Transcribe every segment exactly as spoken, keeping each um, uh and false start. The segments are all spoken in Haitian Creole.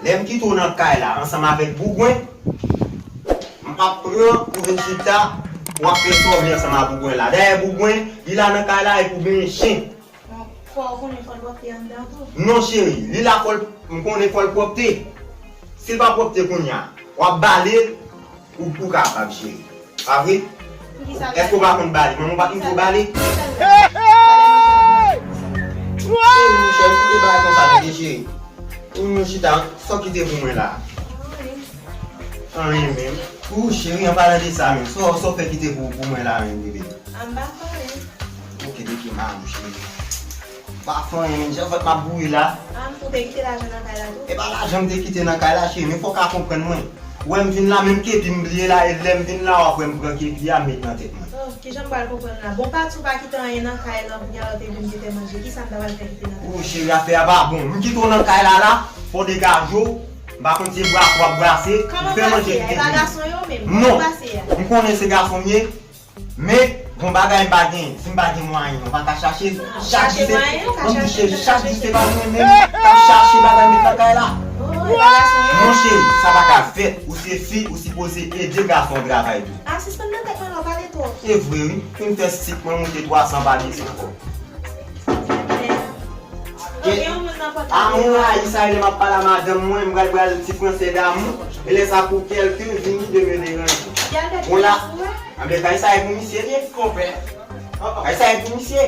Lè m kite w nan kay la ansanm avèk Bougwen, m p ap pran pou vin chita, w ap fè sa w vle ansanm ak Bougwen la. Dayè Bougwen, li la nan kay la, e pou benyen chen. Bon, fò w konnen fò l pwòpte anndan tou. Non, cheri, li la fò l, m konnen fò l pwòpte. Si l pa pwòpte kounye a, w ap bale l, ou, ou kapab, cheri. Pa vre? Èske w pa konn bale? Manman w pa t montre w bale? Cheri, monchè, ou koute bagay konsa, tande, cheri. Ou nou chita, sa w kite pou mwen la? Anyen menm. Ou, cheri, an palan de sa menm, sa w, sa w fè kite pou, pou mwen la menm, bebe? An ba fè anyen. Ok, de ki marou, cheri? Pa fè anyen menm, jan fèt m ap bouyi la. An, ou te kite lajan nan kay la tou? E pa lajan m te kite nan kay la, cheri, men fò w ka konprann mwen. Ou wè m vin la, menm kepi m bliye la, e lè m vin la, w ap wè m pran kepi a, m met nan tèt mwen. Oh, kijan m pral konprann la? Bon, pati w pa kite anyen nan kay la, kounye a lè w te vin te fè manje, kisa m ta pral fè kite nan kay la? Ou, cheri, afè a pa bon. M kite w nan kay la la, fò w degaje w, m pa konn se bras w ap brase, m fè manje kite pou ou. Kòman brase a? E pa gason yo menm? Non. Kòman brase a? M konnen se gason m ye, men gon bagay m pa gen. Si m pa gen mwayen, m pa ka chache l. Chak jou se, chak jou se pa mwen menm k ap chache bagay met nan kay la. Oh, e pa gason yo? Non, cheri, sa pa ka fèt. Ou se fi, ou sipoze ede gason w travay tou. Ah, sispann nan tèt mwen la, w pale twòp. E vre, wi. Fin fè sik mwen moute twa san pa desann ankò. Gen yon moun nan pòt la. Ah, mwen rayi sa, lè m ap pale a madanm mwen, m pral pral ti fransè damou. E lè sa pou kèlken vini de me deranje. Bon la, anben kay sa e pou misye l ye. Konpè. Kay sa e pou misye.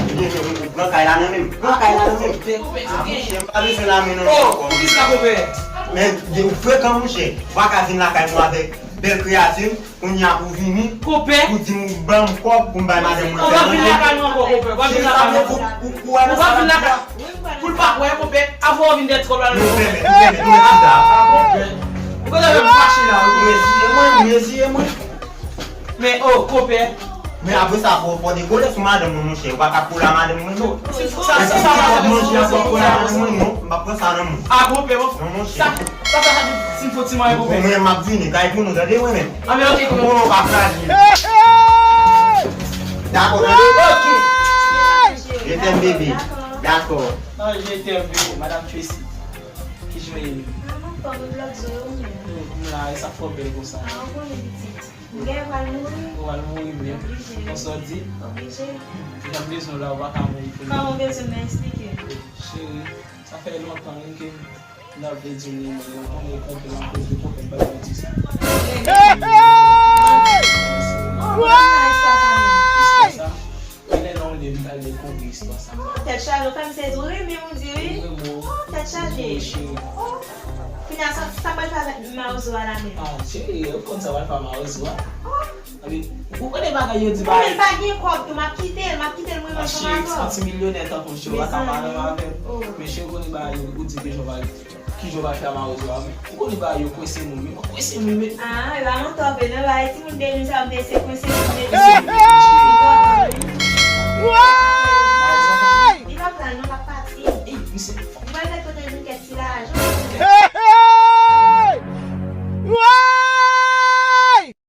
Ebyen, pran kay la nan men m. Pran kay la nan men m. Ah, monchè, m pa bezwen la men non. Oh, poukisa, konpè? Men, ou frekan, monchè. Ou pa ka vin lakay mwen avèk bèl kreyati. Kounye a pou vini, konpè, pou di m ban m kòb pou m bay madanm mwen fè manje. Ou pa vin lakay nou ankò, konpè. Ou pa vin lakay nou ankò. Ou, ou, ou wè nan sa m ap di a? Pou l pa kwè, konpè, avan w vin dèt kòb la. Nou fèmen, nou fèmen, nou fèmen chita. Ah, konpè. Ou genlè menm fache la, wi. Ou reziye mwen, ou reziye mwen. Men, oh, konpè. Men apre sa, fò, fò dekole sou madanm mwen, monchè. Ou pa ka kole a madanm mwen, non. Sa, sa, sa, sa, manje a, fò kole a madanm mwen, non. M pa pran sa nan men w. Ah, konpè, bon. Non, monchè. Sa, sa, sa, sa, si fò ti mwen, konpè. Mwen, m ap vini, kay pou nou, tande, mwen menm. Ah, men ok, konpè. Bon, pa frajil. Dakò, tande. Ok. Je t'aime, bébé. Dakò. Ah, je t'aime, bébé. Madame Tracy. Kijan w ye menm? Ah, m anfòm, e blòk zo yo, ou menm? M la, e sa k fè w bèl konsa? Ah, ou konnen pitit. M genlè pral mouri. Ou pral mouri menm. Oblije. Konsa w di? Oblije. Jan m bezwen w la, ou pa ka mouri pou mwen. Kòman w bezwen m eksplike? Cheri, sa fè lontan wi ke m ap vle di w renmen mwen, ou konnen konpè m ap koze, konpè m pa vle di sa. Oh, konpè m nan istwa sa menm. Istwa sa? Genlè nan yon lè m pral dekouvri istwa sa. Oh, tèt chaje, ou fè m sezi, ou renmen m, ou di wi. Mwen renmen w. Oh, tèt chaje. Mwen cheri. Oh, kounye a sa, sa pral fè avèk mawozo a la menm? Ah, cheri, ou konn sa pral fè a mawozo a? Oh. Epi, ou konnen bagay yo di bagay. Mwen pa gen kòb tou, m ap kite l, m ap kite l, mwen menm. Ah, cheri, se yon ti milyonè tankou m, cheri, ou pa ka pale avè m. Oh. Men cheri, ou konnen bagay yo, ou di ke jan w pral Kijan w pral fè a mawozo a, wi. Ou konnen bagay yo kwense moun, wi. Yo kwense moun, men. Ah, e pa mantò vre, non, bagay timoun de nou sa yo, m te se kwense moun, men.